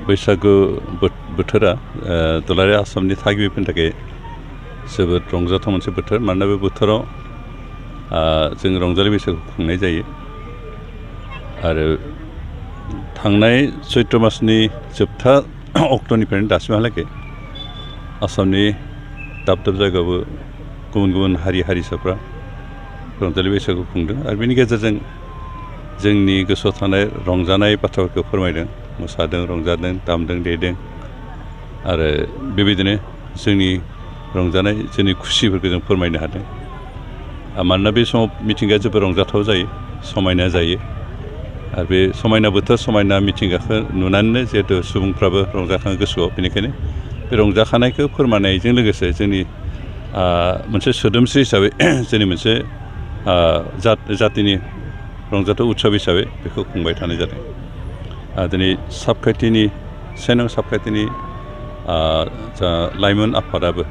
बैसागु बोथोरा दुलाराय आसामनि थागिबिफोरनि थाखाय जोबोद रंजाथाव मोनसे बोथोर मानोना बे बोथोराव जों रंजालि बैसागु खुंनाय जायो आरो थांनाय चैत्र मासनि जोबथा अक्ट'निफ्रायनो दासिमहालागै आसामनि दाब दाब जायगायावबो गुबुन गुबुन हारि हारिसाफ्रा रंजालि बैसागु खुंदों आरो बेनि गेजेरजों जोंनि गोसोआव थानाय रंजानाय बाथ्राफोरखौ फोरमायदों मोसादों रंजादों दामदों देदों आरो बेबायदिनो जोंनि रंजानाय जोंनि खुसिफोरखौ जों फोरमायनो हादों मानोना बे समाव मिथिंगाया जोबोद रंजाथाव जायो समायना जायो आरो बे समायना बोथोर समायना मिथिंगाखौ नुनानैनो जिहेतु सुबुंफ्राबो रंजाखाङो गोसोआव बेनिखायनो बे रंजाखानायखौ फोरमायनायजों लोगोसे जोंनि मोनसे सोदोमस्रि हिसाबै जोंनि मोनसे जातिनि रंजाथाव उत्सब हिसाबै बेखौ खुंबाय थानाय जादों दिनै साबखाथिनि से नं साबखाथिनि जा लाइमोन आफादाबो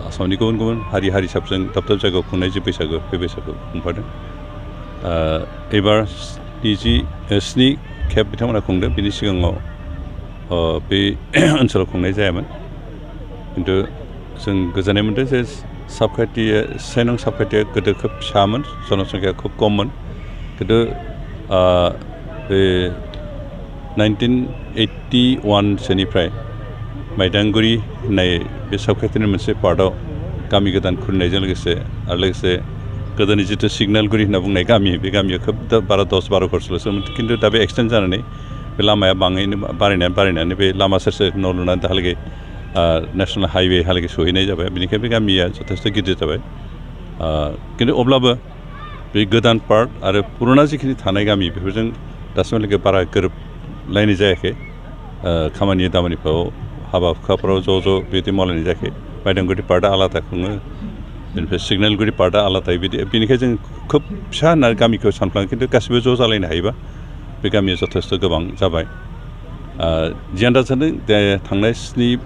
आसामनि गुबुन गुबुन हारि हारिसाफोरजों दाब दाब जायगायाव खुंनाय जे बैसागु बे बैसागु खुंफादों एबार 27 खेब बिथांमोना खुंदों बिनि सिगाङाव बे ओनसोलाव खुंनाय जायामोन खिन्थु जों गोजोननाय मोनदों जे साबखाथिया से नं साबखाथिया गोदो खोब फिसामोन जनसंख्या खोब खममोन खिन्थु बे 1981 सोनिफ्राय माइदांगुरि होननाय बे साबखाथिनि मोनसे पार्टआव गामि गोदान खुलिनायजों लोगोसे आरो लोगोसे गोदोनि जिथु सिगनेलगुरि होनना बुंनाय गामि बे गामिया खोब बारा 10-12 घरसोल'सोमोन खिन्थु दा बे एक्सटेन्ड जानानै बे लामाया बारायनानै बे लामा सेर सेर न' लुनानै दाहालागै नेसनेल हाइवे हालागै सहैनाय जाबाय बेनिखायनो बे गामिया जथेस्थ' गिदिर जाबाय खिन्थु अब्लाबो बे गोदान पार्ट आरो पुराना जिखिनि थानाय गामि बेफोरजों दासिमहालागै बारा गोरोबलायनाय जायाखै खामानि दामानिफ्राव हाबा हुखाफ्राव ज' बिदि मावलायनाय जायाखै माइदांगुरि पार्टआ आलादा खुङो बेनिफ्राय सिगनेलगुरि पार्टआ आलादा बेनिखायनो जों खोब फिसा होनना गामिखौ सानफ्लाङो खिन्थु गासिबो ज' जालायनो हायोबा बे गामिया जथेस्थ' गोबां जाबाय जियानो जादों थांनाय 7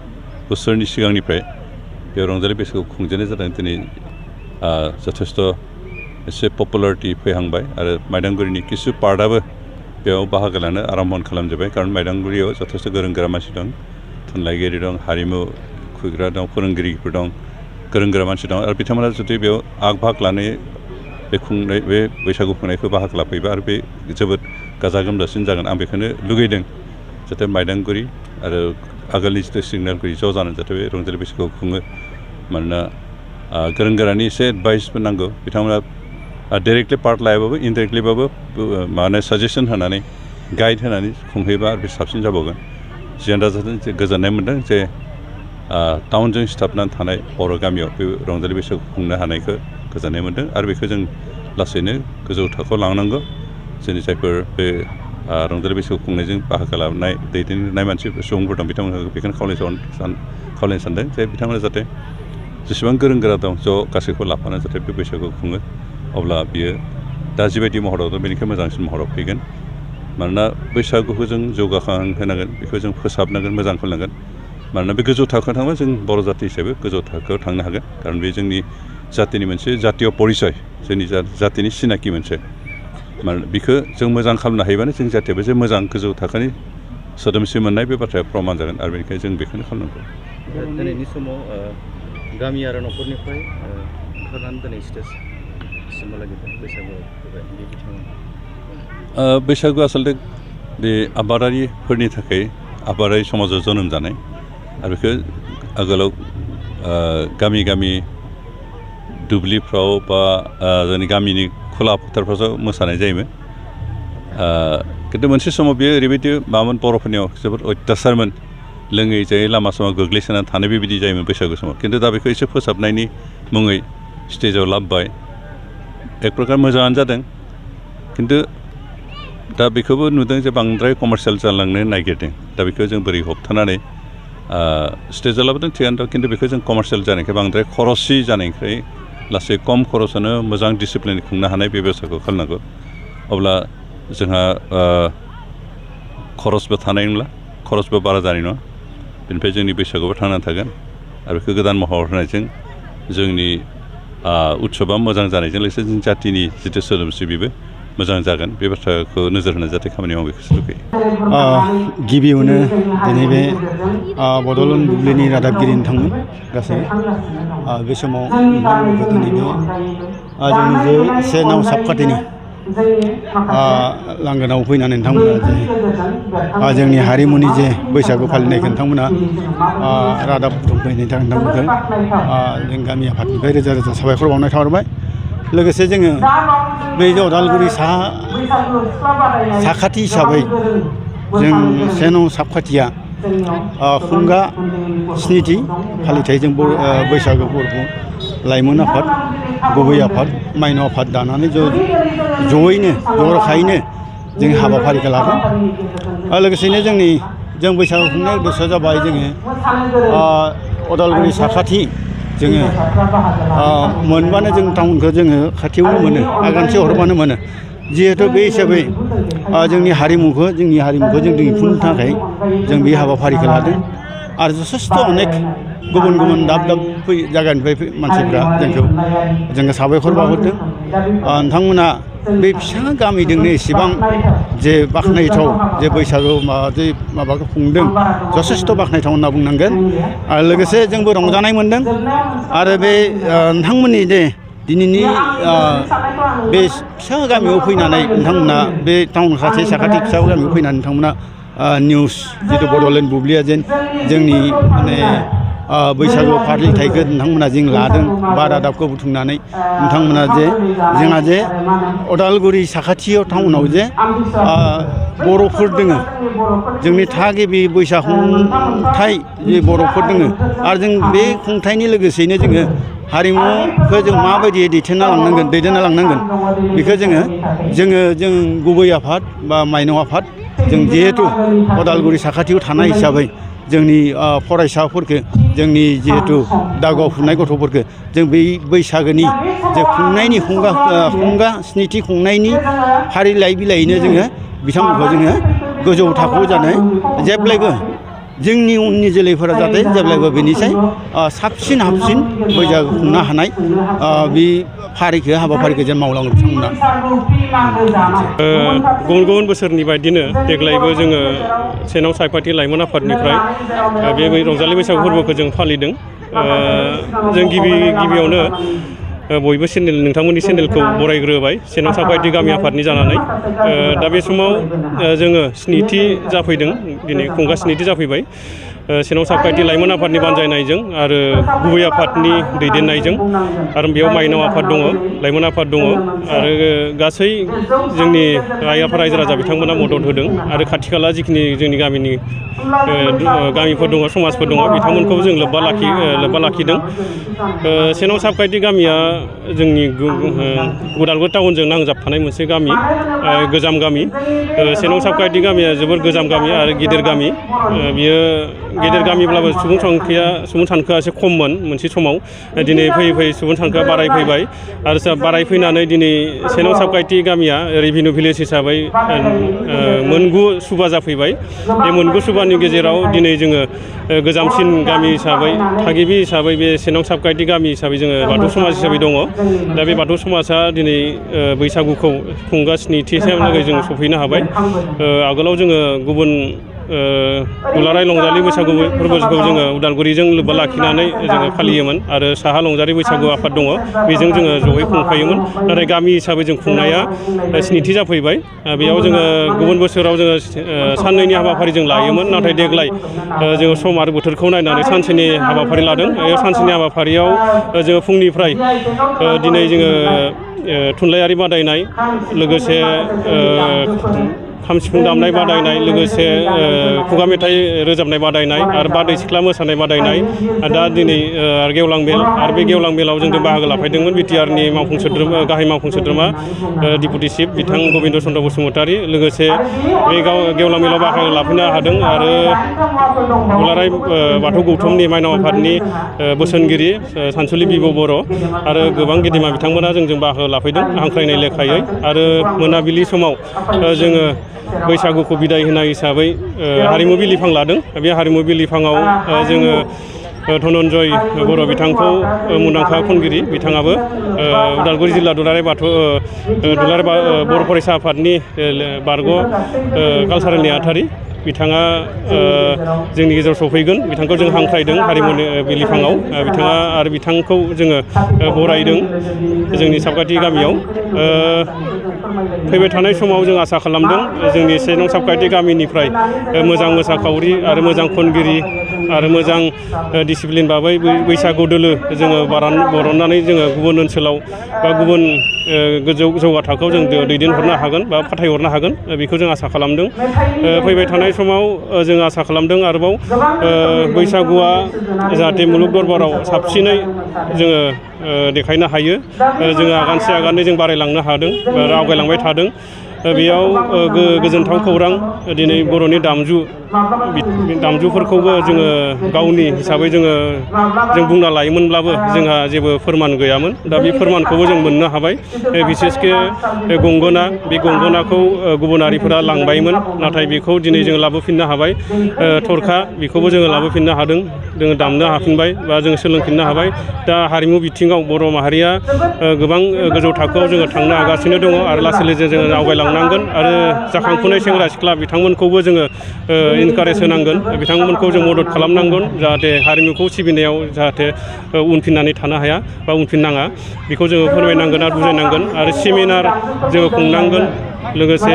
बोसोरनि सिगांनिफ्राय बे रंजालि बैसागु खुंजेननाय जादों दिनै जथेस्थ' एसे पपुलारिटि फैहांबाय आरो माइदांगुरिनि किसु पार्टआबो बेयाव बाहागो लानो आराम्भ खालामजोब्बाय खारन माइदांगुरियाव जथेस्थ' गोरों गोरा मानसि दं थुनलाइगिरि दं हारिमु खुंग्रा दं फोरोंगिरिफोर दं गोरों गोरा मानसि दं आरो बिथांमोना जुदि बेयाव आग भाग लानाय बे बैसागु खुंनायखौ बाहागो लाफैबा आरो बे जोबोद गाजा गोमजासिन जागोन आं बेखौनो लुगैदों जाहाथे माइदांगुरि आरो आगोलनि जिथु सिगनेलगुरि ज' जानानै जाहाथे बे रंजालि बैसागुखौ खुङो मानोना गोरों गोरानि एसे एडभाइसबो नांगौ बिथांमोना डाइरेक्टलि पार्ट लायाबाबो इनडाइरेक्टलिबाबो माने साजेसन होनानै गाइड होनानै खुंहैबा आरो बे साबसिन जाबावगोन जियानो जादों गोजोननाय मोनदों जे टाउनजों सिथाबनानै थानाय बर' गामियाव बे रंजालि बैसागु खुंनो हानायखौ गोजोननाय मोनदों आरो बेखौ जों लासैनो गोजौ थाखोआव लांनांगौ जोंनि जायफोर बे रंजालि बैसागु खुंनायजों बाहागो लानाय दैदेननाय सुबुंफोर दं बिथांमोनखौ बेखौनो खावलायनो सानदों जे बिथांमोना जाहाथे जेसेबां गोरों गोरा दं ज' गासैखौबो लाफानानै जाहाथे बे बैसागु खुङो अब्ला बियो दा जिबायदि महराव दं बेनिफ्राय मोजांसिन महराव फैगोन मानोना बैसागुखौ जों जौगाखांहोनांगोन बेखौ जों फोसाबनांगोन मोजां खालामनांगोन मानोना बे गोजौ थाखोआव थांबा जों बर' जाथि हिसाबै गोजौ थाखोआव थांनो हागोन खारन बे जोंनि जातिनि मोनसे जातीय परिचय जोंनि जातिनि सिनाखि मोनसे मानोना बेखौ जों मोजां खालामनो हायोबानो जों जातियाबो जे मोजां गोजौ थाखोनि सोदोमस्रि मोननाय बे बाथ्राया प्रमान जागोन आरो बेनिखायनो जों बेखौनो खालामनांगौ दिनैनि समाव गामि आरो न'खरनिफ्राय ओंखारनानै दिनै स्टेजसिमहालागै बैसागुआव फैबाय बे बिथिङाव बैसागु आसलथे बे आबादारिफोरनि थाखाय आबादारि समाजाव जोनोम जानाय आरो बेखौ आगोलाव गामि गामि दुब्लिफ्राव बा जोंनि गामिनि खुला फोथारफ्रावसो मोसानाय जायोमोन खिन्थु मोनसे समाव बेयो ओरैबायदि माबामोन बर'फोरनियाव जोबोद अयथासारमोन लोङै जायै लामा सामा गोग्लैसोनानै थानाय बेबायदि जायोमोन बैसागु समाव खिन्थु दा बेखौ एसे फोसाबनायनि मुङै स्टेजाव लाबोबाय एक प्रकार मोजाङानो जादों खिन्थु दा बेखौबो नुदों जे बांद्राय कमार्सियेल जालांनो नागिरदों दा बेखौ जों बोरै होबथानानै स्टेजाव लाबोदों थिगानो दं खिन्थु बेखौ जों कमार्सियेल जानायखाय बांद्राय खरसि जानायनिफ्राय लासै खम खरसावनो मोजां डिसिप्लिन खुंनो हानाय बेबस्थाखौ खालामनांगौ अब्ला जोंहा खरसबो थानाय नंला खरसबो बारा जानाय नङा बेनिफ्राय जोंनि बैसागुआबो थांनानै थागोन आरो बेखौ गोदान महर होनायजों जोंनि उत्सबा मोजां जानायजों लोगोसे जों जातिनि जिथु सोदोमस्रि बेबो मोजां जागोन बे बाथ्राखौ नोजोर होना जाहाथे खामानि मावो बेखौसो लुगैयो। गिबियावनो दिनै बे बड'लेण्ड बुब्लिनि रादाबगिरि नोंथांमोन गासै बे समाव नोंथांमोनखौ दिनै बे जोंनि जे से नाव साबखाथिनि लांगोनाव फैनानै नोंथांमोना जे जोंनि हारिमुनि जे बैसागु फालिनायखौ नोंथांमोना रादाब बुथुमफैनायनि थाखाय नोंथांमोनखौ जों गामि आफादनिफ्राय रोजा रोजा साबायखर बावनाय थाहरबाय। लोगोसे जोङो बै उदालगुरि साखाथि हिसाबै जों से नं साबखाथिया खुंगा स्निथि फालिथायजों बैसागु फोरबो लाइमोन आफाद गुबै आफाद माइनाव आफाद दानानै जयैनो जर'खायैनो जों हाबाफारिखौ लादों। लोगोसेनो जों बैसागु खुंनाय उद्देश्यआ जाबाय जोङो उदालगुरि साखाथि जोङो मोनबानो जों टाउनखौ जोङो खाथियावनो मोनो आगानसे हरबानो मोनो। जिहेतु बे हिसाबै जोंनि हारिमुखौ जों दिन्थिफुंनो थाखाय जों बे हाबाफारिखौ लादों आरो जथेस्थ' अनेक गुबुन गुबुन दाब दाब जायगानिफ्राय मानसिफ्रा जोङो साबायखर बावहरदों। नोंथांमोना बे फिसा गामिजोंनो एसेबां जे बाख्नायथाव जे बैसागु माबाखौ खुंदों जथेस्थ' बाख्नायथाव होनना बुंनांगोन। आरो लोगोसे जोंबो रंजानाय मोनदों आरो बे नोंथांमोननि जे दिनैनि बे फिसा गामियाव फैनानै नोंथांमोना बे टाउन साखाथि फिसा गामियाव फैनानै नोंथांमोना निउस जिथु बड'लेण्ड बुब्लिया जोंनि माने बैसागु फालिथायखौ नोंथांमोना जों लादों बा रादाबखौ बुथुमनानै नोंथांमोना जोंहा उदालगुरि साखाथियाव टाउनाव बर'फोर दोङो जोंनि थागिबि बैसागु खुंथाय जे बर'फोर दोङो आरो जों बे खुंथायनि लोगोसेयैनो जोङो हारिमुखौ जों माबायदि दैदेनना लांनांगोन बेखौ जों गुबै आफाद बा माइनाव आफाद जों जिहेथु उदालगुरि साखाथियाव थानाय हिसाबै जोंनि फरायसाफोरखौ जोंनि जिहेथु दावगाफुनाय फुनाय गथ'फोरखौ जों बै बैसागोनि जे खुंनायनि खुंगा स्निथि खुंनायनि फारिलाइ बिलाइयैनो जोङो बिथांमोनखौ जोङो गोजौ थाखोआव जानाय जेब्लायबो जोंनि उननि जोलैफोरा जाहाथे जेब्लायबो बेनिसाय साबसिन हामसिन बैसागु खुंनो हानाय बे हाबाफारिखौ जों मावलाङो बिथांमोना। गुबुन गुबुन बोसोरनि बायदिनो देग्लायबो जोङो से नं साखाथि लाइमोन आफादनिफ्राय बे रंजालि बैसागु फोरबोखौ जों फालिदों। जों गिबियावनो बयबो नोंथांमोननि चेनेलखौ बरायग्रोबाय से नं साखाथि गामि आफादनि जानानै। दा बे समाव जोङो स्निथि जाफैदों दिनै खुंगा स्निथि जाफैबाय से नं साखाथि लाइमोन आफादनि बानजायनायजों आरो गुबै आफादनि दैदेननायजों आरो बेयाव माइनाव आफाद दङ लाइमोन आफाद दङ आरो गासै जोंनि रायजो राजा बिथांमोना मदद होदों आरो खाथि खाला जिखिनि जोंनि गामिनि गामिफोर दङ समाजफोर दङ बिथांमोनखौ जों लोब्बा लाखिदों। से नं साखाथि गामिया जोंनि उदालगुरि टाउनजों नांजाबथानाय मोनसे गामि गोजाम गामि। से नं साखाथि गामिया जोबोर गोजाम गामि आरो गिदिर गामि। बियो गेदेर गामिब्लाबो सुबुं सानखोआ एसे खममोन मोनसे समाव। दिनै फैयै फैयै सुबुं सानखोआ बारायफैबाय आरो बारायफैनानै दिनै से नं साखाथि गामिया रेभिनिउ भिलेज हिसाबै मोनगु सुबा जाफैबाय। बे मोनगु सुबानि गेजेराव दिनै जोङो गोजामसिन गामि हिसाबै थागिबि हिसाबै बे से नं साखाथि गामि हिसाबै जोङो बाथौ समाज हिसाबै दङ। दा बे बाथौ समाजा दिनै बैसागुखौ खुंगा स्निथिसिमहालागै जों सफैनो हाबाय। आगोलाव जोङो गुबुन दुलाराय रंजालि बैसागु फोरबोखौ जोङो उदालगुरिजों लोब्बा लाखिनानै जोङो फालियोमोन आरो साहा रंजालि बैसागु आफाद दङ बेजों जोङो जयै खुंफायोमोन। नाथाय गामि हिसाबै जों खुंनाया स्निथि जाफैबाय। बेयाव जोङो गुबुन बोसोराव जोङो साननैनि हाबाफारि जों लायोमोन नाथाय देग्लाय जोङो सम आरो बोथोरखौ नायनानै सानसेनि हाबाफारि लादों। बे सानसेनि हाबाफारियाव जोङो फुंनिफ्राय दिनै जोङो थुनलाइयारि बादायनाय लोगोसे खाम सिफुं दामनाय बादायनाय लोगोसे खुगा मेथाइ रोजाबनाय बादायनाय आरो बारदै सिख्ला मोसानाय बादायनाय दा दिनै गेवलां मेल आरो बे गेवलां मेलाव जों बाहागो लाफैदोंमोन बिटिआरनि गाहाय मावफुं सोद्रोमा डिपुटि चिफ बिथां गबिन्द चन्द्र बसुमतारी लोगोसे बे गेवलां मेलाव बाहागो लाफैनो हादों आरो दुलाराय बाथौ गौथुमनि माइनाव आफादनि बोसोनगिरि सानसुलि बिब' बर' आरो गोबां गेदेमा बिथांमोना जोंजों बाहागो लाफैदों हांख्रायनाय लेखायै। आरो मोनाबिलि समाव जोङो बैसागुखौ बिदाय होनाय हिसाबै हारिमु बिलिफां लादों। बे हारिमु बिलिफाङाव जोङो धनन्जय बर' बिथांखौ मुंदांखा खनगिरि बिथाङाबो उदालगुरि जिल्ला दुलाराय बर' फरायसा आफादनि बारग' कालसारेल नेहाथारि बिथाङा जोंनि गेजेराव सफैगोन बिथांखौ जों हांख्रायदों हारिमुनि बिलिफाङाव बिथाङा आरो बिथांखौ जोङो बरायदों जोंनि साबखाथि गामियाव फैबाय थानाय समाव जों आसा खालामदों जोंनि 1 नं साबखाथि गामिनिफ्राय मोजां मोसाखावरि आरो मोजां खनगिरि आरो मोजां डिसिप्लिन बाबै बैसागु दोलो जोङो बरननानै जोङो गुबुन ओनसोलाव बा गुबुन गोजौ जौगा थाखोआव जों दैदेनहरनो हागोन बा फाथायहरनो हागोन बेखौ जों आसा खालामदों फैबाय थानाय समाव जों आसा खालामदों आरोबाव बैसागुआ जाहाथे मुलुग दरबाराव साबसिनै जोङो देखायनो हायो जोङो आगानसे आगानै जों बारायलांनो हादों आवगायलांबाय थादों बेयाव गोजोनथाव खौरां दिनै बर'नि दामजुफोरखौबो जोङो गावनि हिसाबै जों बुंना लायोमोनब्लाबो जोंहा जेबो फोरमान गैयामोन दा बे फोरमानखौबो जों मोननो हाबाय बिसेसके गंगोना बे गंगोनाखौ गुबुनारिफोरा लांबायमोन नाथाय बेखौ दिनै जों लाबोफिननो हाबाय थरखा बेखौबो जोङो लाबोफिननो हादों जोङो दामनो हाफिनबाय बा जोङो सोलोंफिननो हाबाय दा हारिमु बिथिङाव बर' माहारिया गोबां गोजौ थाखोआव जोङो थांनो हागासिनो दङ आरो लासै लासै जोङो आवगायलांनांगोन आरो जाखांफुनाय सेंग्रा सिख्ला बिथांमोनखौबो जोङो इनकारेज होनांगोन बिथांमोनखौ जों मदद खालामनांगोन जाहाथे हारिमुखौ सिबिनायाव जाहाथे उनफिननानै थानो हाया बा उनफिननाङा बेखौ जोङो फोरमायनांगोन आरो बुजायनांगोन आरो सेमिनार जोङो खुंनांगोन लोगोसे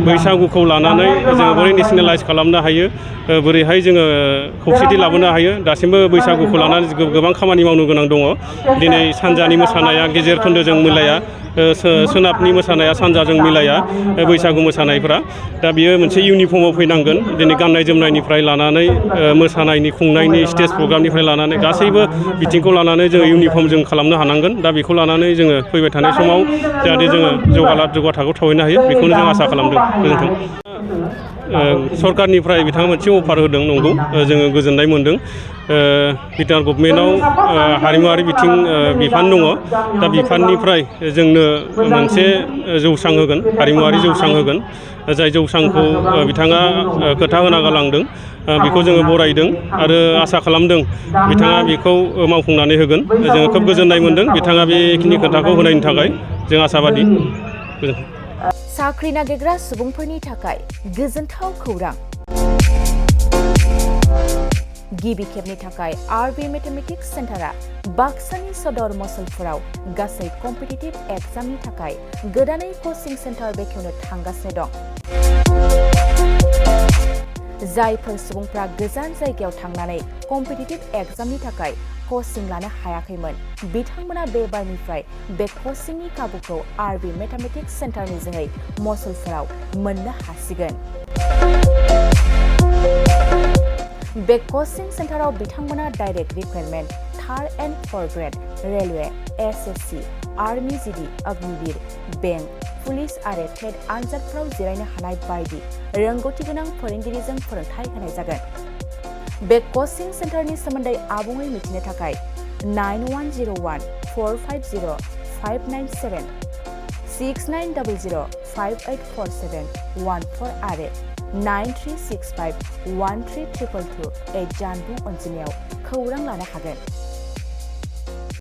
बैसागुखौ लानानै जोङो बोरै नेसनेलाइज खालामनो हायो बोरैहाय जोङो खौसेथि लाबोनो हायो दासिमबो बैसागुखौ लानानै गोबां खामानि मावनो गोनां दङ दिनै सानजानि मोसानाया गेजेर खोन्दोजों मिलाया सोनाबनि मोसानाया सानजाजों मिलाया बैसागु मोसानायफ्रा दा बियो मोनसे इउनिफर्माव फैनांगोन दिनै गाननाय जोमनायनिफ्राय लानानै मोसानायनि खुंनायनि स्टेज प्रग्रामनिफ्राय लानानै गासैबो बिथिंखौ लानानै जोङो इउनिफर्म जों खालामनो हानांगोन दा बेखौ लानानै जोङो फैबाय थानाय समाव जाहाथे जोङो जौगा थाखोआव थाहैनो हायो बेखौनो जों आसा खालामदों गोजोन्थों सरकारनिफ्राय बिथाङा मोनसे अफार होदों नंगौ जोङो गोजोननाय मोनदों बिटिआर गभर्नमेन्टआव हारिमुवारि बिथिं बिफान दङ दा बिफाननिफ्राय जोंनो मोनसे जौसां होगोन हारिमुवारि जौसां होगोन जाय जौसांखौ बिथाङा खोथा होना गालांदों बेखौ जोङो बरायदों आरो आसा खालामदों बिथाङा बेखौ मावफुंनानै होगोन जोङो खोब गोजोननाय मोनदों बिथाङा बेखिनि खोथाखौ होनायनि थाखाय जों आसाबादि गोजोन्थों साख्रि नागिरग्रा सुबुंफोरनि थाखाय गोजोनथाव खौरां गिबि खेबनि थाखाय आरबि मेथमेटिक्स सेन्टारा बाक्सानि सदर मसलपुराव गासै कम्पिटिटिभ एग्जामनि थाखाय गोदानै कचिं सेन्टार बेखेवनो थांगासिनो दं जायफोर सुबुंफ्रा गोजान जायगायाव थांनानै कम्पिटिटिभ एग्जामनि थाखाय कचिं लानो हायाखैमोन बिथांमोना बे बारनिफ्राय बे कचिंनि खाबुखौ आरबि मेथमेटिक्स सेन्टारनि जोहै मसलपुराव मोननो हासिगोन बे कचिं सेन्टाराव बिथांमोना direct requirement 3rd and 4th grade railway SSC army GD Agniveer bank police आरो टेट आनजादफोराव जिरायनो हानाय बायदि रोंगौथि गोनां फोरोंगिरिजों फोरोंथाय होनाय जागोन बे कचिं सेन्टारनि सोमोन्दै आबुङै मिथिनो थाखाय 9101450597 6900584714 आरो 9365132228 जानबुं अनजिमायाव खौरां लानो हागोन।